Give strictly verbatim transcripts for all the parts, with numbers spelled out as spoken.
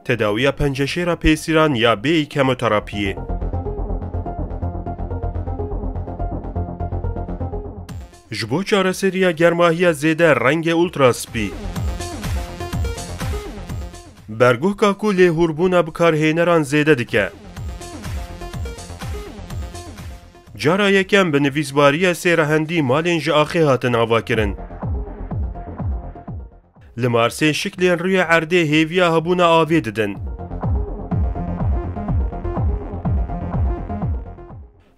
Tedawiya penceşêra pêsîran ya bêyî kemoterapiyê. Ji bo çareseriya germahiya zêde rengê ultra spî. Berguhka ku lêhûrbûna bikarhêneran zêde dike. Cara yekem bi nivîsbariya sê rehendî malên ji axê hatin avakirin. Li Marsê şiklên rûyê erdê hêviya hebûna avê didin.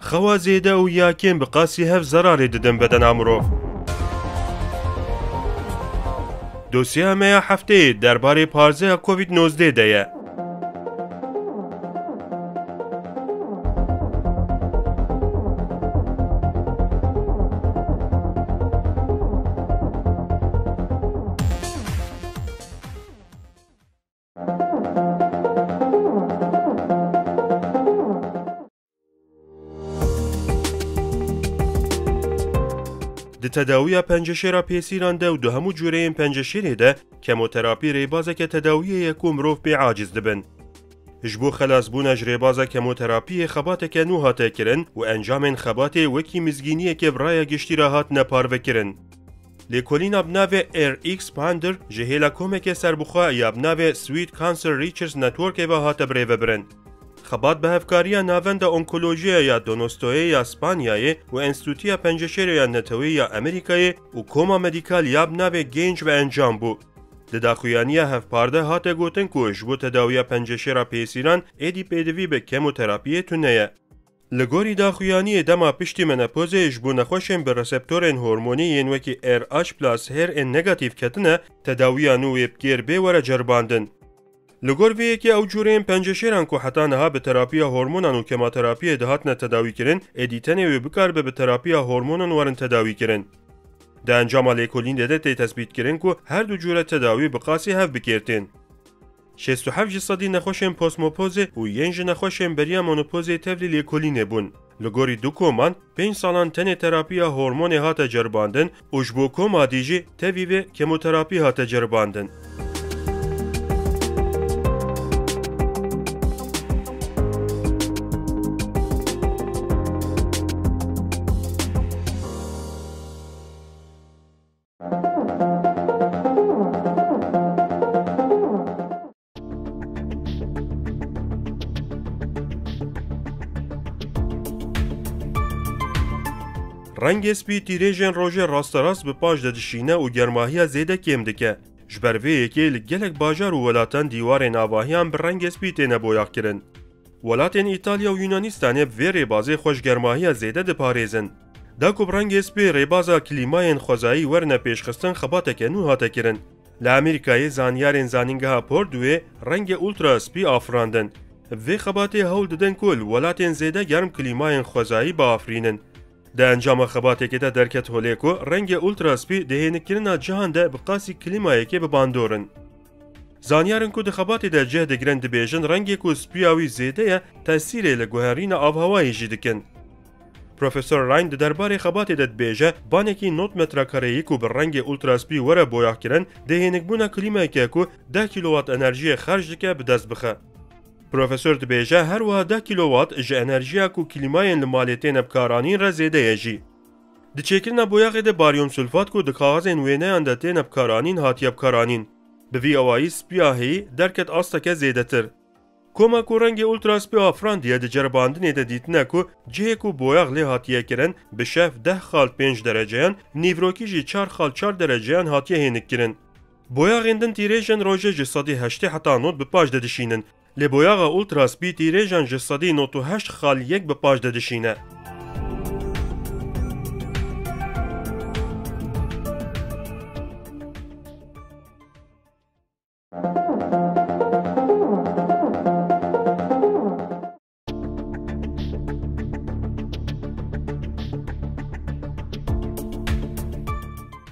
Xewa zêde û ya kêm bi qasî hev zerarê didin bedena mirov. Dosyeya me ya hefteyê derbarê parzeya covid nozdeh de ye. Di tedawiya penceşêra pêsîran de û di hemû cûreyên penceşêrê de, kemoterapî rêbazeke tedawiyê ye ku mirov pê aciz dibin. Ji bo xelasbûna ji rêbaza kemoterapiyê xebateke nû hate kirin û encamên xebatê wekî mizgîniyeke bi raya giştî re hatine parvekirin. Lêkolîna bi navê R X Pander ji hêla komeke serbixwe ya bi navê Sweet Cancer Research Networkê ve hate birêvebirin. Xebat bi hevkariya Navenda Onkolojiya ya Donostiayê ya Spanyayê û Enstîtuya Penceşêrê ya Neteweyî ya Amerîkayê û Koma Medîkal ya bi navê Gênc ve encam bû. Di daxuyaniya hevpar de hate gotin ku ji bo tedawiya penceşêra pêsîran êdî pêdivî bi kemoterapiyê tune ye. Li gorî daxuyaniyê dema piştî menopozê ji bo nexweşên bi reseptorên hormonî yên wekî R H plus her ên negatîf ketine, tedawiya nû wê bi kêr bê were ceribandin. Li gor vê yekê ew cûreyên penceşêran ku heta niha bi terapiya hormonan û kemoterapiyê dihatine tedawîkirin, êdî tenê wê bikaribe bi terapiya hormonan werin tedawîkirin. Di encama lêkolînê de tê tespîtkirin ku her du cûre tedawî bi qasî hev bi kêr tên. Şêst û heft ji sedî nexweşên postmopozê û yên ji nexweşên beriya menopozê tevlî lêkolînê bûn. Li gorî du koman, pênc salan tenê terapiya hormonê hate ceribandin û ji bo koma dî jî tevî vê kemoterapî hate ceribandin. Rengê spî tîrêjên rojê rasterast bi paş de dişîne û germahiya zêde kêm dike. Ji ber vê yekê li gelek bajar û welatan dîwarên avahiyan bi rengê spî têne boyaxkirin. Welatên Îtalya û Yunanistanê bi vê rêbazê xwe ji germahiya zêde diparêzin. Da ku bi rengê spî rêbaza klîmayên xwezayî werine pêşxistin, xebateke nû hate kirin. Li Amerîkayê zanyarên Zanîngeha Purdueê rengê ultra spî afirandin. Bi vê xebatê hewl didin ku li welatên zêde germ klîmayên xwezayî biafirînin. Di encama xebatêkê de derket holê ku rengê ultra spî di hênikkirina cihan de bi qasî klîmayekê bi bandor in. Zanyarên ku di xebatê de cih digirin dibêjin rengê ku spiya wî zêde ye, tesîrê li guherîna avhewayê jî dikin. Profesor Ryan di derbarê xebatê de dibêje, banekî nod metrekareyî ku bi rengê ultraspî were boyaxkirin, dê hênikbûna klîmayeke ku deh kîlowat enerjiyê xerc dike bi dest bixe. Profesor dibêje, her wiha deh kîlowat ji enerjiya ku klîmayên li malê têne bikaranîn re zêde ye jî. Di çêkirina boyaxê de baryum sulfat ku di kaxezên wêneyan de têne bikaranîn hatiye bikaranîn. Bi vî awayî spiya heyî derket asteke zêdetir. Koma ku rengê ultraspî afirandiye di ceribandinê de dîtine ku cihê ku boyax lê hatiye kirin bi şev deh xal pênc dereceyan, nîvrokî jî çar xal çar dereceyan hatiye hênik kirin. Boyaxên din tîrêjên rojê ji sedî heştê heta nod bi paş de dişînin. Lê boyaxa ultraspî tîrêjan ji sedî nod û heşt xal yek bi paş de dişîne.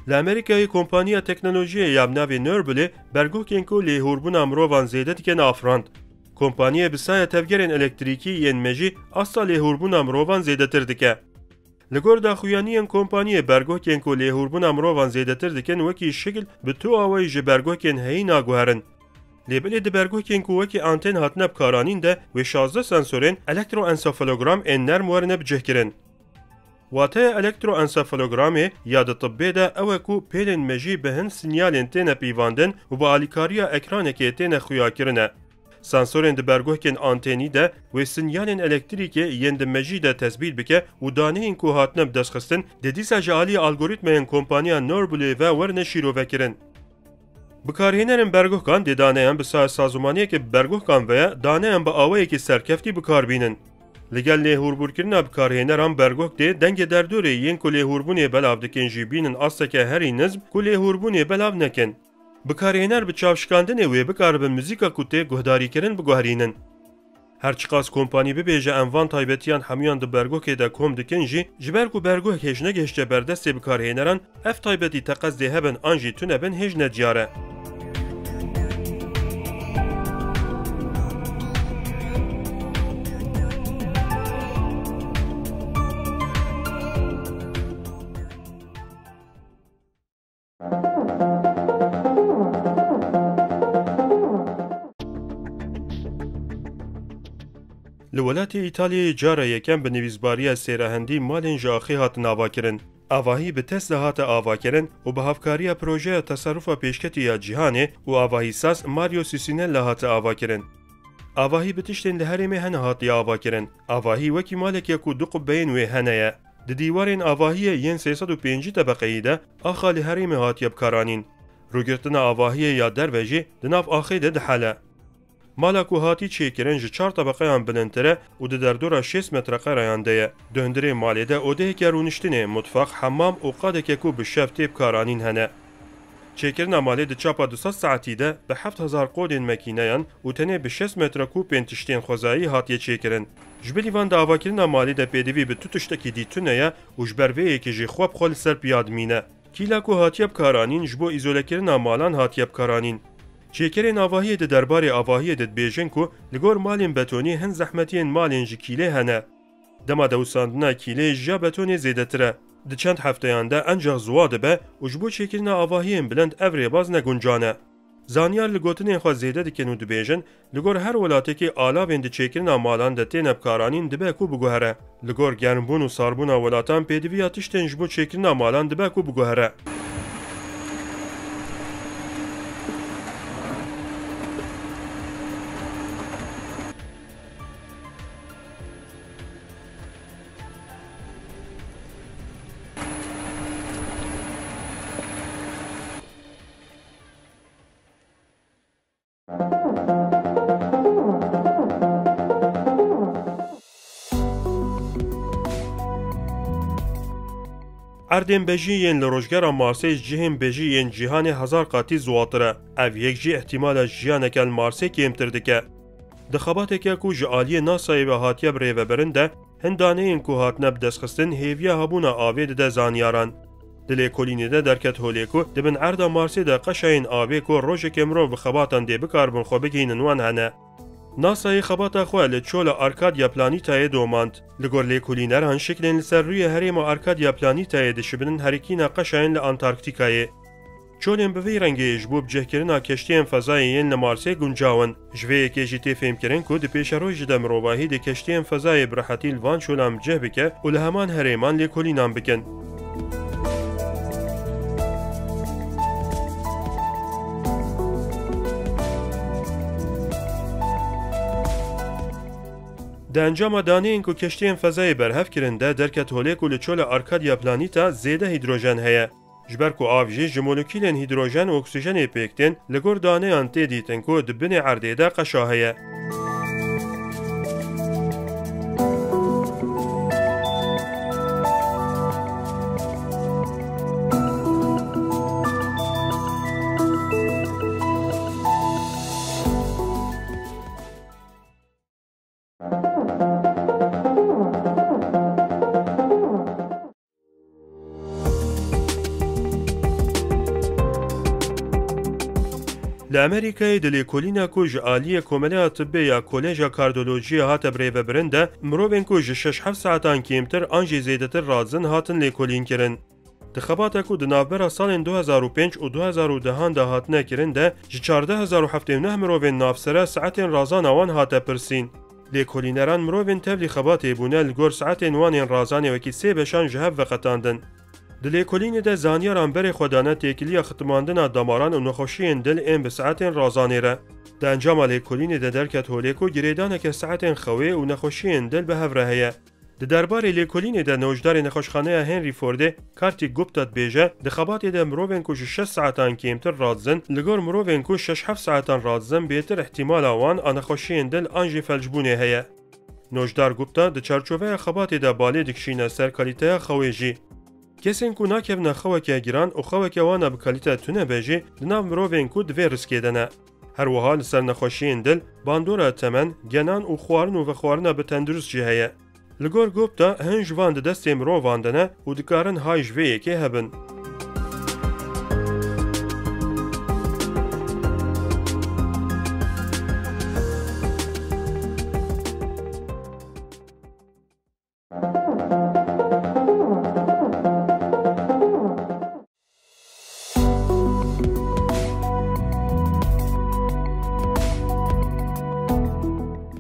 Li Amerîkayê kompaniya teknolojiyê ya bi navê Neurableê berguhkên ku lêhûrbûna mirovan zêde dikin afirand. Kompaniyê bi saya tevgerên elektrîkî yên mejî asta lêhûrbûna mirovan zêdetir dike. Li gor daxuyaniyên kompaniyê berguhkên ku lêhûrbûna mirovan zêdetir dikin wekî şikil bi tu awayî ji berguhkên heyî naguherin. Lê belê di berguhkên ku wekî antên hatine bikaranîn de wê şazdeh sensorên elektroensefalogram ên nerm werine bicihkirin. Wateya elektroensefalogramê ya di tibbê de ew e ku pêlên mejî bi hin sinyalên têne pîvandin û bi alîkariya ekranekê têne xuyakirin e. Sensorên di berguhkên antênî de wê sinyalên elektrîkê yên di mejî de tesbît bike û daneyên ku hatine bidestxistin dê dîsa ji aliyê algorîtmeyên kompaniya Neurabulê ve werine şîrovekirin. Bikarhênerên berguhkan dê daneyan bi sa-, sazûmaniyeke bi berguhkan ve ye, daneyan bi awayekî serkeftî bikar bînin. Li gel lêhûrbûrkirina bikarhêneran berguhk dê dengê derdorê yên ku lêhûrbûnê belav dikin jî bînin asteke herî nizm ku lêhûrbûnê belav nekin. Bikarhêner bi çavşikandinê wê bikaribin muzîka ku tê guhdarîkirin biguherînin. Her çiqas kompanî bibêje em van taybetiyan hemûyan di berguhkê de kom dikin jî, ji ber ku berguhk hêj negihişte ber destê bikarhêneran, ev taybetî teqez dê hebin an jî tune bin hêj nediyar e. Li welatê Îtalyayê cara yekem bi nivîsbariya sêrehendî malên ji axê hatin avakirin. Avahî bi Tesla hate avakirin û bi havkariya projeya teserufa pêşketî ya cîhanê û avahîsaz Mario Cucinella hate avakirin. Avahî bi tiştên li herêmê hene hatiye avakirin. Avahî wekî malek ye ku du qubbeyên wê hene ye. Di dîwarên avahiyê yên sê sed û pêncî tebeqeyî de axa li herêmê hatiye bikaranîn. Rûgirtina avahiyê ya derve jî di nav axê de dihele. Mala ku hatî çêkirin ji çar tebeqeyan bilindtir e û di derdora şêst metreqerayan de ye. Di hundirê malê de odeyeke rûniştinê, mutfeq, hemam û qadeke ku bi şev tê bikaranîn hene. Çêkirina malê di çapa du sed saetî de bi heft hezar qodên mekîneyan û tenê bi şêst metrekûpên tiştên xwezayî hatiye çêkirin. Ji bilî van di avakirina malê de pêdivî bi tu tiştekî dî tune ye û ji ber vê yekê jî xwe bi xwe li ser piya dimîne. Kîla ku hatiye bikaranîn ji bo îzolekirina malan hatiye bikaranîn. Çêkerên avahiyê di derbarê avahiyê de dibêjin ku li gor malên betonî hin zehmetiyên malên ji kîlê hene. Dema dewsandina kîlê ji ya betonê zêdetir e. Di çend hefteyan de encax ziwa dibe û ji bo çêkirina avahiyên bilind ev rêbaz ne guncan e. Zanyar li gotinên xwe zêde dikin û dibêjin, li gor her welatekî alavên di çêkirina malan de têne bikaranîn dibe ku biguhere. Li gor germbûn û sarbûna welatan pêdiviya tiştên ji bo çêkirina malan dibe ku biguhere. Erdên bejî yên li rojgera Marsê ji cihên bejî yên cîhanê hezar qatî ziwatir e. Ev yek jî îhtîmala jiyaneke li Marsê kêmtir dike. Di xebateke ku ji aliyê NASAyê ve hatiye birêvebirin de, hin daneyên ku hatine bidestxistin hêviya hebûna avê dide zanyaran. Di lêkolînê de derket holê ku di bin erda Marsê de qeşayên avê ku rojekê mirov bi xebatan dê bikaribin xwe bigihînin wan hene. NASAyê xebata xwe li çola Arcadia Planetayê domand. Li gor lêkolîneran şiklên li ser rûyê herêma Arcadia Planetayê dişibinin herikîna qeşayên li Antarktîkayê. Çolên bi vî rengê ji bo bicihkirina keştiyên fezayê yên li Marsê guncaw in. Ji vê yekê jî tê fêmkirin ku di pêşerojê de mirovahî dê keştiyên fezayê bi rehetî li van çolan bicih bike û li heman herêman lêkolînan bikin. Di encama daneyên ku keştiyên fezayê berhev kirin de derket holê ku li çola Arcadia Planeta zêde hîdrojen heye. Ji ber ku av jî ji molekûlên hîdrojen û oksîjenê pêk tên, li gor daneyan tê dîtin ku di binê erdê de qeşa heye. Li Amerîkayê di lêkolîna ku ji aliyê Komeleya Tibbê ya Koleja Kardiyolojiyê hate birêvebirin de, mirovên ku ji şeş heft saetan kêmtir an jî zêdetir radizin hatin lêkolînkirin. Di xebata ku di navbera salên du hezar û pênc û du hezar û dehan de hatine kirin de ji çardeh hezar û heftê û neh mirovên navsere saetên razana wan hate pirsîn. Lêkolîneran mirovên tevlî xebatê bûne, li gor saetên wan ên razanê wekî sê beşan ji hev veqetandin. Di lêkolînê de zanyaran berê xwe dane têkiliya xitimandina damaran û nexweşiyên dil ên bi saetên razanê re. Di encama lêkolînê de derket holê ku girêdaneke saetên xewê û nexweşiyên dil bi hev re heye. Di derbarê lêkolînê de newşdarê nexweşxaneya Henry Fordê Kartik Gupta dibêje, di xebatê de mirovên ku ji şeş saetan kêmtir radizin, li gor mirovên ku şeş heft saetan radizin bêtir îhtîmala wan a nexweşiyên dil an jî felcbûnê heye. Newşdar Gupta di çarçoveya xebatê de balê dikişîne ser kalîteya xewê jî. Kesên ku nakevine xeweke giran û xeweke wan a bi kalîte tune be jî di nav mirovên ku di vê riskê de ne. Her wiha li ser nexweşiyên dil, bandora temen, genan û xwarin û vexwarina bi tendurist jî heye. Li gor Gupta, hin ji van di destê mirovan de ne û dikarin hay ji vê yekê hebin.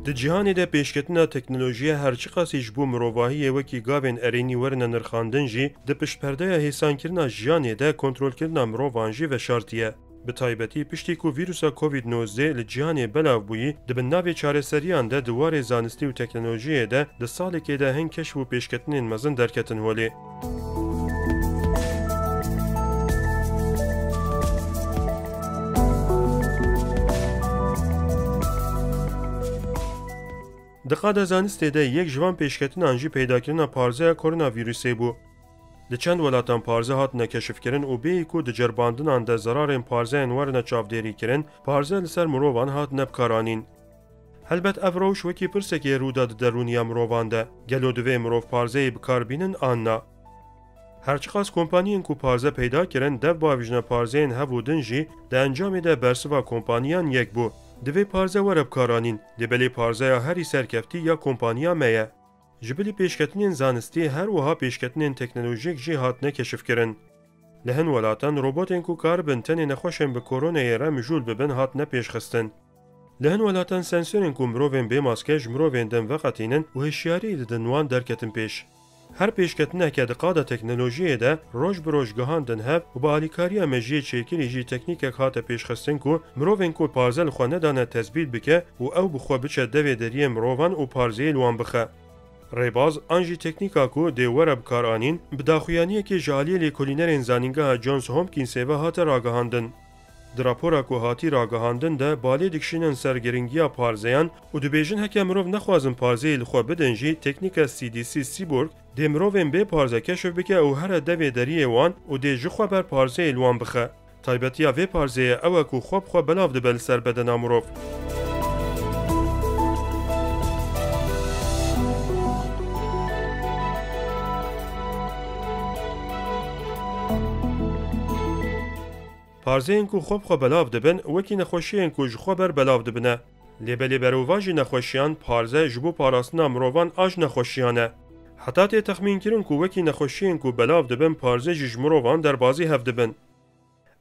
Di cîhanê de pêşketina teknolojiya her çiqasî ji bo mirovahiyê wekî gavên erênî werine nirxandin jî, di piştperdeya hêsankirina jiyanê de kontrolkirina mirovan jî veşartiye. Bi taybetî piştî ku vîrusa Covid nozdeh li cîhanê belav bûyî, di bin navê çareseriyan de di warê zanistî û teknolojiyê de di salekê de hin keşf û pêşketinên mezin derketin holê. Di qada zanistê de yek ji van pêşketinan jî peydakirina parzeya koronavîrusê bû. Di çend welatan parze hatine keşifkirin û bêyî ku di cerbandinan de zerarên parzeyên werine çavdêrîkirin, parze li ser mirovan hatine bikaranîn. Helbet ev rewş wekî pirsekê rû da di derûniya mirovan de. Gelo divê mirov parzeyê bi kar bînin an na? Her çiqas kompaniyên ku parze peyda kirin dev bavêjine parzeyên hev û din jî di encamê de bersiva kompaniyan yek bû. Divê parze were bikaranîn, lê belê parzeya herî serkeftî ya kompaniya me ye. Ji bilî pêşketinên zanistî her wiha pêşketinên teknolojîk jî hatine keşifkirin. Li hin welatan robotên ku karibin tenê nexweşên bi koronayê re mijûl bibin hatine pêşxistin. Li hin welatan sensorên ku mirovên bê maske ji mirovên din veqetînin û hişyarî didin wan derketin pêş. Her pêşketineke di qada teknolojiyê de roj bi roj gihandin hev û bi alîkariya mejiyê çêkirî jî teknîkek hate pêşxistin ku mirovên ku parze li xwe nedane tesbît bike û ew bi xwe biçe devê deriyê mirovan û parzeyê li wan bixe. Rêbaz an jî teknîka ku dê were bikaranîn, bi daxuyaniyekê ji aliyê lêkolînerên Zanîngeha Johns Hopkinsê ve hate ragihandin. Di rapora ku hatî ragihandin de balê dikişînin ser giringiya parzeyan û dibêjin heke mirov nexwazin parzeyê li xwe bidin jî teknîka C D C Seaborg dê mirovên bê parze keşif bike û here devê deriyê wan û dê ji xwe ber parzeyê li wan bixe. Taybetiya vê parzeyê ew e ku xwe bi xwe belav dibe li ser bedena mirov. Parzeyên ku xwe bi xwe belav dibin, wekî nexweşiyên ku ji xwe ber belav dibine. Lê belê berovajî nexweşiyan, parze ji bo parastina mirovan a ji nexweşiyan e. Heta tê texmînkirin ku wekî nexweşiyên ku belav dibin, parze jî ji mirovan derbazî hev dibin.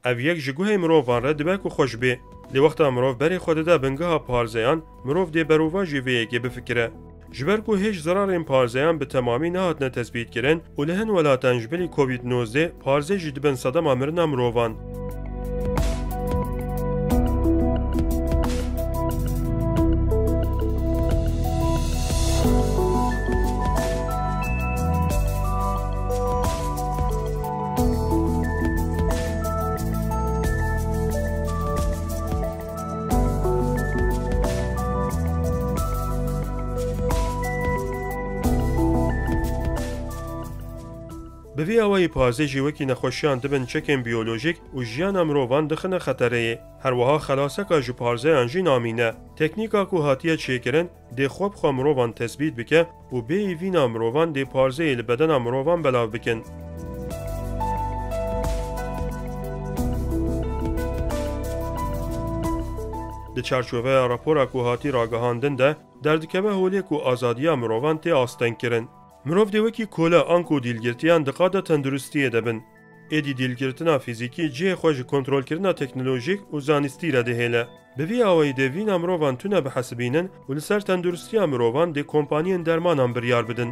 Ev yek ji guhê mirovan re dibe ku xweş bê. Lê wexta mirov berê xwe dide bingeha parzeyan, mirov dê berovajî vê yekê bifikire. Ji ber ku hêj zerarên parzeyan bi temamî nehatine tesbîtkirin û li hin welatan ji bilî Covid nozdeh parze jî dibin sedema mirina mirovan. Bi vî awayî parzê jî wekî nexweşiyan dibin çekên biyolojîk û jiyana mirovan dixine xetereyê. Her wiha xelaseka ji parzeyan jî namîne. Teknîka ku hatiye çêkirin, dê xwe bi xwe mirovan tesbît bike û bêyî vîna mirovan dê parzeyê li bedena mirovan belav bikin. Di çarçoveya rapora ku hatî ragihandin de, derdikeve holê ku azadiya mirovan tê astengkirin. Mirov dê wekî kole anku dîlgirtiyan di qada tenduristiyê de bin. Êdî dîlgirtina fîzîkî cihê xwe ji kontrolkirina teknolojîk û zanistî re dihêle. Bi vî awayî dê vîna mirovan tune bihesibînin û li ser tenduristiya mirovan dê kompaniyên dermanan biryar bidin.